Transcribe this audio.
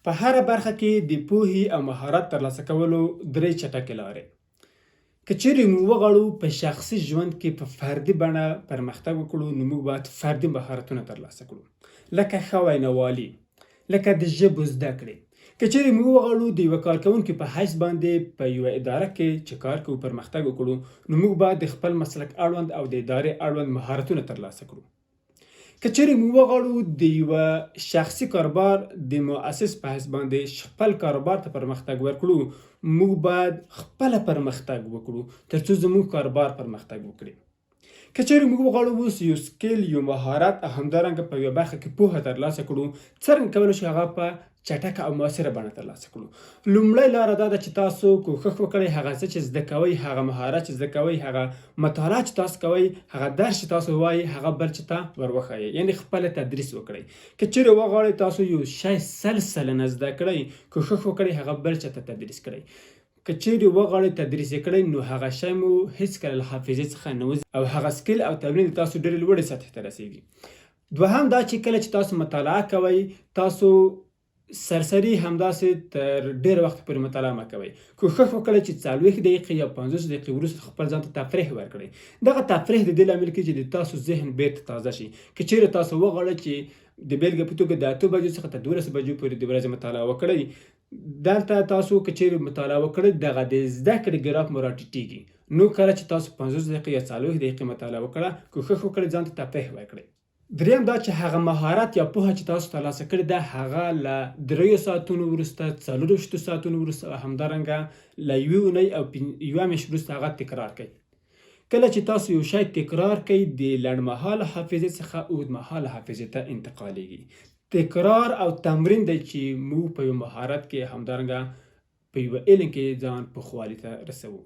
په هره برخه کې د پوهې او مهارت ترلاسه کولو درې چټکې لارې. که چیرې موږ وغواړو په شخصي ژوند کې په فردي بڼه پرمختګ وکړو، نو موږ باید فردي مهارتونه ترلاسه کړو، لکه ښه ویناوالي، لکه د ژبو زده کړې. که چیرې موږ وغواړو د یوه کارکوونکي په حیث باندې په یوه اداره کې چې کار کوو پرمختګ وکړو، نو موږ باید د خپل مسلک اړوند او د ادارې اړوند مهارتونه ترلاسه کړو. که چیرې موږ وغواړو د یوه شخصي کاروبار د مؤسس په حیث باندې خپل کاروبار ته پرمختګ ورکړو، موږ باید خپله پرمختګ وکړو ترڅو زموږ کاروبار پرمختګ وکړي. که چیرې موږ وغواړو اوس یو skill، یو مهارت او همدارنګه په یوه برخه کې پوهه ترلاسه کړو، څرنګه کولی شو هغه په چټکه او موثره بڼه ترلاسه کړو؟ لومړی لاره دا ده چې تاسو کوښښ وکړئ هغه څه چې زده کوئ، هغه مهارت چې زده کوئ، هغه مطالعه چې تاسو کوئ، هغه درس چې تاسو وایئ، هغه بل چا ته ور وښایئ، یعنی خپله تدریس وکړئ. که چیرې وغواړئ تاسو یو شی 100% زده کړئ، کوښښ وکړئ هغه بل چا ته تدریس کړئ. که چیرې وغواړئ تدریس یې کړئ، نو هغه شی مو هیڅکله له حافظې څخه نه وځي او هغه skill او تمرین د تاسو ډېرې لوړې سطحې ته رسیږي. دوهم دا چې کله چې تاسو مطالعه کوئ، تاسو سرسري همداسې تر ډېر وخت پورې مطالعه مه کوئ. کوښښ وکړئ چې 40 دقیقې یا 50 دقیقې وروسته خپل ځان ته تفریح ورکړئ. دغه تفریح د دې لامل کېږي چې د تاسو ذهن بېرته تازه شي. که چیرې تاسو وغواړئ چې د بېلګې په توګه د 8 بجو څخه تر 12 بجو پورې د ورځې مطالعه وکړئ، دلته تاسو که چیرې مطالعه وکړئ، دغه د زده کړې ګراف مو راټیټیږي. نو کله چې تاسو 50 دقیقې یا 40 دقیقې مطالعه وکړه، کوښښ وکړئ ځان ته تفریح ورکړئ. دریم دا چې هغه مهارت یا پوهه چې تاسو ترلاسه کړې ده، هغه له 3 ساعتونو وروسته، 24 ساعتونو وروسته او همدارنګه له یوې اونۍ او یوه میاشت وروسته هغه تکرار کړئ. کله چې تاسو یو شی تکرار کړئ، د لنډمهاله حافظې څخه اوږدمهاله حافظې ته انتقالیږي. تکرار او تمرین دی چې موږ په یو مهارت کې، همدارنګه په یوه علم کې ځان پخوالي ته رسوو.